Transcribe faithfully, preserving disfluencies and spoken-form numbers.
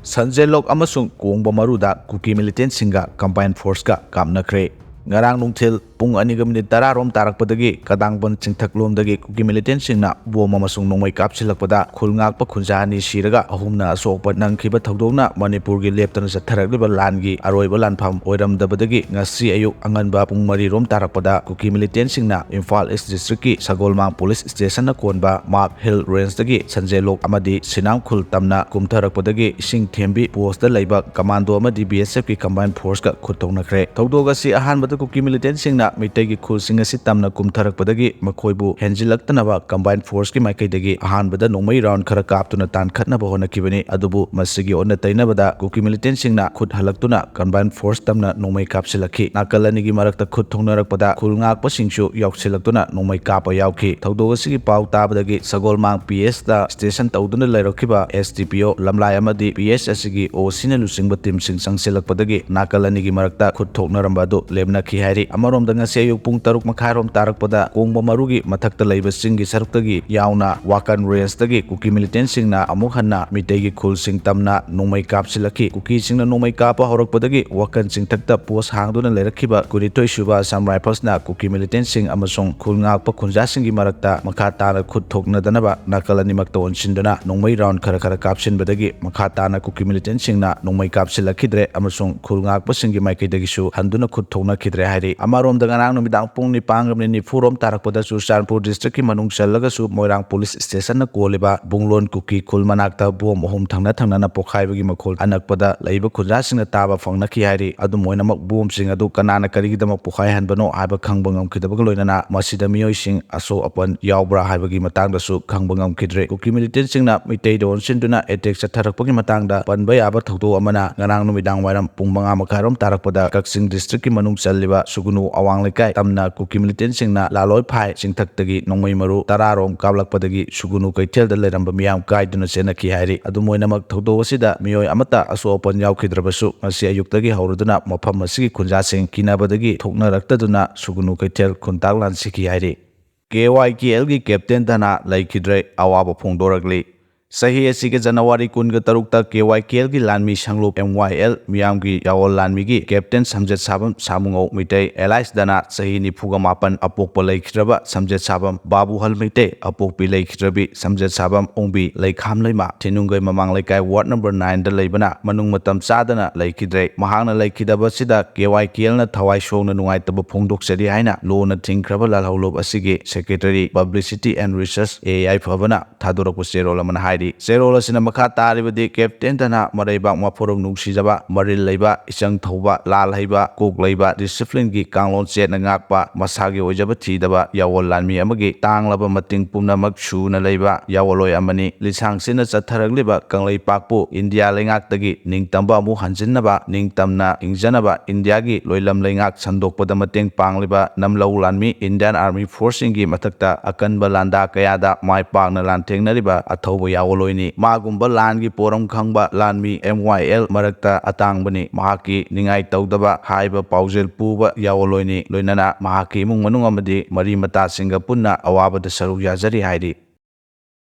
ꯁꯟꯖꯦꯂꯣꯛ ꯑꯃꯁꯨꯡ ꯀꯣꯡꯕ ꯃꯔꯨꯗ ꯀꯨꯀꯤ ꯃꯤꯂꯤꯇꯦꯟꯁꯤꯡꯒ ꯀꯝꯕꯥꯏꯟ ꯐꯣꯔꯁꯀ ꯀꯥꯞꯅꯈ꯭ꯔꯦ꯫ ꯉꯔꯥꯡ ꯅꯨꯡꯊꯤꯜ ꯄꯨꯡ ꯑꯅꯤꯒ ꯃꯤꯅꯤꯠ ꯇꯔꯥ ꯔꯣꯝ ꯇꯥꯔꯛꯄꯗꯒꯤ ꯀꯗꯥꯡꯕꯟ ꯆꯤꯡꯊꯛꯂꯣꯝꯗꯒꯤ ꯀꯨꯀꯤ ꯃꯤꯂꯤꯇꯦꯟꯁꯤꯡꯅ ꯕꯣꯝ ꯑꯃꯁꯨꯡ ꯅꯣꯡꯃꯩ ꯀꯥꯞꯁꯤꯜꯂꯛꯄꯗ ꯈꯨꯜ ꯉꯥꯛꯄ ꯈꯨꯟꯖꯥ ꯑꯅꯤ ꯁꯤꯔꯒ ꯑꯍꯨꯝꯅ ꯑꯁꯣꯛ ꯑꯄꯟ ꯅꯪꯈꯤꯕ ꯊꯧꯗꯣꯛꯅ ꯃꯅꯤꯄꯨꯔꯒꯤ ꯂꯦꯞꯇꯅ ꯆꯠꯊꯔꯛꯂꯤꯕ ꯂꯥꯟꯒꯤ ꯑꯔꯣꯏꯕ ꯂꯥꯟꯐꯝ ꯑꯣꯏꯔꯝꯗꯕꯗꯒꯤ ꯉꯁꯤ ꯑꯌꯨꯛ ꯑꯉꯟꯕ ꯄꯨꯡ ꯃꯔꯤ ꯔꯣꯝ ꯇꯥꯔꯛꯄꯗ ꯀꯨꯀꯤ ꯃꯤꯂꯤꯇꯦꯟꯁꯤꯡꯅ ꯏꯝꯐꯥꯜ ꯏꯁ ꯗꯤꯁꯇ꯭ꯔꯤꯛꯀꯤ ꯁꯒꯣꯜꯃꯥꯡ ꯄꯨꯂꯤꯁ ꯁ꯭ꯇꯦꯁꯟꯅ ꯀꯣꯟꯕ ꯃꯥꯛ ꯍꯤꯜ ꯔꯦꯟꯖꯇꯒꯤ ꯁꯟꯖꯦꯂꯣꯛ ꯑꯃꯗꯤ ꯁꯤꯅꯥꯝꯈꯨꯜ ꯇꯝꯅ ꯀꯨꯝꯊꯔꯛꯄꯗꯒꯤ ꯏꯁꯤꯡ ꯊꯦꯝꯕꯤ ꯄꯣꯁꯇ ꯂꯩꯕ ꯀꯃꯥꯟꯗꯣ ꯑꯃꯗꯤ ꯕꯤ ꯑꯦꯁ ꯑꯦꯐꯀꯤ ꯀꯝꯕꯥꯏꯟ ꯐꯣꯔꯁꯀ ꯈꯨꯠ ꯊꯣꯛꯅꯈ꯭ꯔꯦ꯫ ꯊꯧꯗꯣꯛ ꯑꯁꯤ ꯑꯍꯥꯟꯕꯗ ꯀꯨꯀꯤ ꯃꯤꯂꯤꯇꯦꯟꯁꯤꯡꯅ ꯃꯤꯇꯩꯒꯤ ꯈꯨꯜꯁꯤꯡ ꯑꯁꯤ ꯇꯝꯅ ꯀꯨꯝꯊꯔꯛꯄꯗꯒꯤ ꯃꯈꯣꯏꯕꯨ ꯍꯦꯟꯖꯤꯜꯂꯛꯇꯅꯕ ꯀꯝꯕꯥꯏꯟ ꯐꯣꯔꯁꯀꯤ ꯃꯥꯏꯀꯩꯗꯒꯤ ꯑꯍꯥꯟꯕꯗ ꯅꯣꯡꯃꯩ ꯔꯥꯎꯟ ꯈꯔ ꯀꯥꯞꯇꯨꯅ ꯇꯥꯟꯈꯠꯅꯕ ꯍꯣꯠꯅꯈꯤꯕꯅꯤ꯫ ꯑꯗꯨꯕꯨ ꯃꯁꯤꯒꯤ ꯑꯣꯟꯅ ꯇꯩꯅꯕꯗ ꯀꯨꯀꯤ ꯃꯤꯂꯤꯇꯦꯟꯁꯤꯡꯅ ꯈꯨꯠ ꯍꯜꯂꯛꯇꯨꯅ ꯀꯝꯕꯥꯏꯟ ꯐꯣꯔꯁ ꯇꯝꯅ ꯅꯣꯡꯃꯩ ꯀꯥꯞꯁꯤꯜꯂꯛꯈꯤ꯫ ꯅꯥꯀꯜ ꯑꯅꯤꯒꯤ ꯃꯔꯛꯇ ꯈꯨꯠ ꯊꯣꯛꯅꯔꯛꯄꯗ ꯈꯨꯜ ꯉꯥꯛꯄꯁꯤꯡꯁꯨ ꯌꯥꯎꯁꯤꯜꯂꯛꯇꯨꯅ ꯅꯣꯡꯃꯩ ꯀꯥꯞꯄ ꯌꯥꯎꯈꯤ꯫ ꯊꯧꯗꯣꯛ ꯑꯁꯤꯒꯤ ꯄꯥꯎ ꯇꯥꯕꯗꯒꯤ ꯁꯒꯣꯜꯃꯥꯡ ꯄꯤ ꯑꯦꯁꯇ ꯁ꯭ꯇꯦꯁꯟ ꯇꯧꯗꯨꯅ ꯂꯩꯔꯛꯈꯤꯕ ꯑꯦꯁ ꯗꯤ ꯄꯤ ꯑꯣ ꯂꯝꯂꯥꯏ ꯑꯃꯗꯤ ꯄꯤ ꯑꯦꯁ ꯑꯁꯤꯒꯤ ꯑꯣ ꯁꯤꯅ ꯂꯨꯆꯤꯡꯕ ꯇꯤꯝꯁꯤꯡ ꯆꯪꯁꯤꯜꯂꯛꯄꯗꯒꯤ ꯅꯥꯀꯜ ꯑꯅꯤꯒꯤ ꯃꯔꯛꯇ ꯈꯨꯠ ꯊꯣꯛꯅꯔꯝꯕ ꯑꯗꯨ ꯂꯦꯞꯅꯈꯤ ꯍꯥꯏꯔꯤ꯫ ꯑꯃꯔꯣꯝꯗ ꯉꯁꯤ ꯑꯌꯨꯛ ꯄꯨꯡ ꯇꯔꯨꯛ ꯃꯈꯥꯏꯔꯣꯝ ꯇꯥꯔꯛꯄꯗ ꯀꯣꯡꯕ ꯃꯔꯨꯒꯤ ꯃꯊꯛꯇ ꯂꯩꯕ ꯆꯤꯡꯒꯤ ꯁꯔꯨꯛꯇꯒꯤ ꯌꯥꯎꯅ ꯋꯥꯀꯟ ꯔꯦꯟꯖꯇꯒꯤ ꯀꯨꯀꯤ ꯃꯤꯂꯤꯇꯦꯟꯁꯤꯡꯅ ꯑꯃꯨꯛ ꯍꯟꯅ ꯃꯤꯇꯩꯒꯤ ꯈꯨꯜꯁꯤꯡ ꯇꯝꯅ ꯅꯣꯡꯃꯩ ꯀꯥꯞꯁꯤꯜꯂꯛꯈꯤ꯫ ꯀꯨꯀꯤꯁꯤꯡꯅ ꯅꯣꯡꯃꯩ ꯀꯥꯞꯄ ꯍꯧꯔꯛꯄꯗꯒꯤ ꯋꯥꯀꯟ ꯆꯤꯡꯊꯛꯇ ꯄꯣꯁ ꯍꯥꯡꯗꯨꯅ ꯂꯩꯔꯛꯈꯤꯕ ꯀꯨꯟꯅꯤꯊꯣꯏ ꯁꯨꯕ ꯑꯁꯥꯝ ꯔꯥꯏꯐꯜꯁꯅ ꯀꯨꯀꯤ ꯃꯤꯂꯤꯇꯦꯟꯁꯤꯡ ꯑꯃꯁꯨꯡ ꯈꯨꯜ ꯉꯥꯛꯄ ꯈꯨꯟꯖꯥꯁꯤꯡꯒꯤ ꯃꯔꯛꯇ ꯃꯈꯥ ꯇꯥꯅ ꯈꯨꯠ ꯊꯣꯛꯅꯗꯅꯕ ꯅꯥꯀꯜ ꯑꯅꯤꯃꯛꯇ ꯑꯣꯟꯁꯤꯟꯗꯨꯅ ꯅꯣꯡꯃꯩ ꯔꯥꯎꯟ ꯈꯔ ꯈꯔ ꯀꯥꯞꯁꯤꯟꯕꯗꯒꯤ ꯃꯈꯥ ꯇꯥꯅ ꯀꯨꯀꯤ ꯃꯤꯂꯤꯇꯦꯟꯁꯤꯡꯅ ꯅꯣꯡꯃꯩ ꯀꯥꯞꯁꯤꯜꯂꯛꯈꯤꯗ꯭ꯔꯦ ꯑꯃꯁꯨꯡ ꯈꯨꯜ ꯉꯥꯛꯄꯁꯤꯡꯒꯤ ꯃꯥꯏꯀꯩꯗꯒꯤꯁꯨ ꯍꯟꯗꯨꯅ ꯈꯨꯠ ꯊꯣꯛꯅꯈꯤꯗ꯭ꯔꯦ ꯍꯥꯏꯔꯤ꯫ ꯑꯃꯔꯣꯝꯗ ꯉꯔꯥꯡ ꯅꯨꯃꯤꯗꯥꯡ ꯄꯨꯡ ꯅꯤꯄꯥꯟꯒ ꯃꯤꯅꯤꯠ ꯅꯤꯐꯨ ꯔꯣꯝ ꯇꯥꯔꯛꯄꯗ ꯆꯨꯔꯆꯥꯟꯄꯨꯔ ꯗꯤꯁꯇ꯭ꯔꯤꯛꯀꯤ ꯃꯅꯨꯡ ꯆꯜꯂꯒꯁꯨ ꯃꯣꯏꯔꯥꯡ ꯄꯨꯂꯤꯁ ꯁ꯭ꯇꯦꯁꯟꯅ ꯀꯣꯜꯂꯤꯕ ꯕꯨꯡꯂꯣꯟ ꯀꯨꯀꯤ ꯈꯨꯜ ꯃꯅꯥꯛꯇ ꯕꯣꯝ ꯑꯍꯨꯝ ꯊꯪꯅ ꯊꯪꯅꯅ ꯄꯣꯈꯥꯏꯕꯒꯤ ꯃꯈꯣꯜ ꯑꯅꯛꯄꯗ ꯂꯩꯕ ꯈꯨꯟꯖꯥꯁꯤꯡꯅ ꯇꯥꯕ ꯐꯪꯅꯈꯤ ꯍꯥꯏꯔꯤ꯫ ꯑꯗꯨꯝ ꯑꯣꯏꯅꯃꯛ ꯕꯣꯝꯁꯤꯡ ꯑꯗꯨ ꯀꯅꯥꯅ ꯀꯔꯤꯒꯤꯗꯃꯛ ꯄꯣꯈꯥꯏꯍꯟꯕꯅꯣ ꯍꯥꯏꯕ ꯈꯪꯕ ꯉꯝꯈꯤꯗꯕꯒ ꯂꯣꯏꯅꯅ ꯃꯁꯤꯗ ꯃꯤꯑꯣꯏꯁꯤꯡ ꯑꯁꯣꯛ ꯑꯄꯟ ꯌꯥꯎꯕ꯭ꯔꯥ ꯍꯥꯏꯕꯒꯤ ꯃꯇꯥꯡꯗꯁꯨ ꯈꯪꯕ ꯉꯝꯈꯤꯗ꯭ꯔꯦ꯫ ꯀꯨꯀꯤ ꯃꯤꯂꯤꯇꯦꯟꯁꯤꯡꯅ ꯃꯤꯇꯩꯗ ꯑꯣꯟꯁꯤꯟꯗꯨꯅ ꯑꯦꯇꯦꯛ ꯆꯠꯊꯔꯛꯄꯒꯤ ꯃꯇꯥꯡꯗ ꯄꯟꯕ ꯌꯥꯕ ꯊꯧꯗꯣꯛ ꯑꯃꯅ ꯉꯔꯥꯡ ꯅꯨꯃꯤꯗꯥꯡ ꯋꯥꯏꯔꯝ ꯄꯨꯡ ꯃꯉꯥ ꯃꯈꯥꯏꯔꯣꯝ ꯇꯥꯔꯛꯄꯗ ꯀꯛꯆꯤꯡ ꯗꯤꯁꯇ꯭ꯔꯤꯛꯀꯤ ꯃꯅꯨꯡ ꯆꯜꯂꯤꯕ ꯁꯨꯒꯨꯅꯨ ꯑꯋꯥꯡ ꯂꯩꯀꯥꯏ ꯇꯝꯅ ꯀꯨꯀꯤ ꯃꯤꯂꯤꯇꯦꯟꯁꯤꯡꯅ ꯂꯥꯂꯣꯏ ꯐꯥꯏ ꯆꯤꯡꯊꯛꯇꯒꯤ ꯅꯣꯡꯃꯩ ꯃꯔꯨ ꯇꯔꯥ ꯔꯣꯝ ꯀꯥꯞꯂꯛꯄꯗꯒꯤ ꯁꯨꯒꯨꯅꯨ ꯀꯩꯊꯦꯜꯗ ꯂꯩꯔꯝꯕ ꯃꯤꯌꯥꯝ ꯀꯥꯏꯗꯨꯅ ꯆꯦꯟꯅꯈꯤ ꯍꯥꯏꯔꯤ꯫ ꯑꯗꯨꯝ ꯑꯣꯏꯅꯃꯛ ꯊꯧꯗꯣꯛ ꯑꯁꯤꯗ ꯃꯤꯑꯣꯏ ꯑꯃꯠꯇ ꯑꯁꯣꯛ ꯑꯄꯟ ꯌꯥꯎꯈꯤꯗ꯭ꯔꯕꯁꯨ ꯉꯁꯤ ꯑꯌꯨꯛꯇꯒꯤ ꯍꯧꯔꯗꯨꯅ ꯃꯐꯝ ꯑꯁꯤꯒꯤ ꯈꯨꯟꯖꯥꯁꯤꯡ ꯀꯤꯅꯕꯗꯒꯤ ꯊꯣꯛꯅꯔꯛꯇꯗꯨꯅ ꯁꯨꯒꯨꯅꯨ ꯀꯩꯊꯦꯜ ꯈꯨꯟꯇꯥꯛ ꯂꯥꯟꯁꯤꯈꯤ ꯍꯥꯏꯔꯤ꯫ ꯀꯦ ꯋꯥꯏ ꯀꯦ ꯑꯦꯜꯒꯤ ꯀꯦꯞꯇꯦꯟ ꯙꯅꯥ ꯂꯩꯈꯤꯗ꯭ꯔꯦ, ꯑꯋꯥꯕ ꯐꯣꯡꯗꯣꯔꯛꯂꯤ꯫ ꯆꯍꯤ ꯑꯁꯤꯒꯤ ꯖꯅꯋꯥꯔꯤ ꯀꯨꯟꯒ ꯇꯔꯨꯛꯇ ꯀꯦ ꯋꯥꯏ ꯀꯦ ꯑꯦꯜꯒꯤ ꯂꯥꯟꯃꯤ ꯁꯪꯂꯨꯞ ꯑꯦꯝ ꯋꯥꯏ ꯑꯦꯜ ꯃꯤꯌꯥꯝꯒꯤ ꯌꯥꯑꯣꯜ ꯂꯥꯟꯃꯤꯒꯤ ꯀꯦꯞꯇꯦꯟ ꯁꯝꯖꯦꯠ ꯁꯥꯕꯝ ꯁꯥꯃꯨꯉꯧ ꯃꯩꯇꯩ ꯑꯦꯂꯥꯏꯁ ꯗꯅꯥ ꯆꯍꯤ ꯅꯤꯐꯨꯒ ꯃꯥꯄꯟ ꯑꯄꯣꯛꯄ ꯂꯩꯈꯤꯗ꯭ꯔꯕ ꯁꯝꯖꯦꯠ ꯁꯥꯕꯝ ꯕꯥꯕꯨꯍꯜ ꯃꯩꯇꯩ ꯑꯄꯣꯛꯄꯤ ꯂꯩꯈꯤꯗ꯭ꯔꯕꯤ ꯁꯝꯖꯦꯠ ꯁꯥꯕꯝ ꯑꯣꯡꯕꯤ ꯂꯩꯈꯥꯝ ꯂꯩꯃ ꯊꯤꯅꯨꯡꯒꯩ ꯃꯃꯥꯡ ꯂꯩꯀꯥꯏ ꯋꯥꯔꯗ ꯅꯝꯕꯔ ꯅꯥꯏꯟꯗ ꯂꯩꯕꯅ ꯃꯅꯨꯡ ꯃꯇꯝ ꯆꯥꯗꯅ ꯂꯩꯈꯤꯗ꯭ꯔꯦ꯫ ꯃꯍꯥꯛꯅ ꯂꯩꯈꯤꯗꯕꯁꯤꯗ ꯀꯦ ꯋꯥꯏ ꯀꯦ ꯑꯦꯜꯅ ꯊꯋꯥꯏ ꯁꯣꯛꯅ ꯅꯨꯡꯉꯥꯏꯇꯕ ꯐꯣꯡꯗꯣꯛꯆꯔꯤ ꯍꯥꯏꯅ ꯂꯨꯅ ꯊꯤꯡꯈ꯭ꯔꯕ ꯂꯥꯜꯍꯧꯂꯨꯞ ꯑꯁꯤꯒꯤ secretary publicity and resource A I ꯐꯕꯅ ꯊꯥꯗꯣꯔꯛꯄ ꯆꯦꯔꯣꯜ ꯑꯃꯅ ꯍꯥꯏꯔꯤ꯫ ꯆꯦꯔꯣꯜ ꯑꯁꯤꯅ ꯃꯈꯥ ꯇꯥꯔꯤꯕꯗꯤ ꯀꯦꯞꯇꯦꯟ ꯗꯅꯥ ꯃꯔꯩꯕꯥꯛ ꯃꯐꯨꯔꯨꯝ ꯅꯨꯡꯁꯤꯖꯕ, ꯃꯔꯤꯜ ꯂꯩꯕ, ꯏꯆꯪ ꯊꯧꯕ, ꯂꯥꯜ ꯍꯩꯕ, ꯀꯣꯛ ꯂꯩꯕ, ꯗꯤꯁꯤꯄ꯭ꯂꯤꯟꯒꯤ ꯀꯥꯡꯂꯣꯟ ꯆꯦꯠꯅ ꯉꯥꯛꯄ, ꯃꯁꯥꯒꯤ ꯑꯣꯏꯖꯕ ꯊꯤꯗꯕ ꯌꯥꯑꯣꯜ ꯂꯥꯟꯃꯤ ꯑꯃꯒꯤ ꯇꯥꯡꯂꯕ ꯃꯇꯤꯡ ꯄꯨꯝꯅꯃꯛ ꯁꯨꯅ ꯂꯩꯕ ꯌꯥꯑꯣꯜꯂꯣꯏ ꯑꯃꯅꯤ꯫ ꯂꯤꯁꯥꯡꯁꯤꯟꯅ ꯆꯠꯊꯔꯛꯂꯤꯕ ꯀꯪꯂꯩꯄꯥꯛꯄꯨ ꯏꯟꯗꯤꯌꯥ ꯂꯩꯉꯥꯛꯇꯒꯤ ꯅꯤꯡꯇꯝꯕ ꯑꯃꯨꯛ ꯍꯟꯖꯤꯟꯅꯕ ꯅꯤꯡꯇꯝꯅ ꯍꯤꯡꯖꯅꯕ ꯏꯟꯗꯤꯌꯥꯒꯤ ꯂꯣꯏꯂꯝ ꯂꯩꯉꯥꯛ ꯁꯟꯗꯣꯛꯄꯗ ꯃꯇꯦꯡ ꯄꯥꯡꯂꯤꯕ ꯅꯝꯂꯧ ꯂꯥꯟꯃꯤ ꯏꯟꯗꯤꯌꯥꯟ ꯑꯥꯔꯃꯤ ꯐꯣꯔꯁꯁꯤꯡꯒꯤ ꯃꯊꯛꯇ ꯑꯀꯟꯕ ꯂꯥꯟꯗꯥ ꯀꯌꯥꯗ ꯃꯥꯏ ꯄꯥꯛꯅ ꯂꯥꯟꯊꯦꯡꯅꯔꯤꯕ ꯑꯊꯧꯕ ꯌꯥꯑꯣꯜꯂꯣꯏꯅꯤ꯫ ꯃꯥꯒꯨꯝꯕ ꯂꯥꯟꯒꯤ ꯄꯣꯔꯝ ꯈꯪꯕ ꯂꯥꯟꯃꯤ ꯑꯦꯝ ꯋꯥꯏ ꯑꯦꯜ ꯃꯔꯛꯇ ꯑꯇꯥꯡꯕꯅꯤ꯫ ꯃꯍꯥꯛꯀꯤ ꯅꯤꯡꯉꯥꯏ ꯇꯧꯗꯕ ꯍꯥꯏꯕ ꯄꯥꯎꯖꯦꯜ ꯄꯨꯕ ꯌꯥꯑꯣꯜꯂꯣꯏꯅꯤ꯫ ꯂꯣꯏꯅꯅ ꯃꯍꯥꯛꯀꯤ ꯏꯃꯨꯡ ꯃꯅꯨꯡ ꯑꯃꯗꯤ ꯃꯔꯤ ꯃꯇꯥꯁꯤꯡꯒ ꯄꯨꯟꯅ ꯑꯋꯥꯕꯗ ꯁꯔꯨꯛ ꯌꯥꯖꯔꯤ ꯍꯥꯏꯔꯤ꯫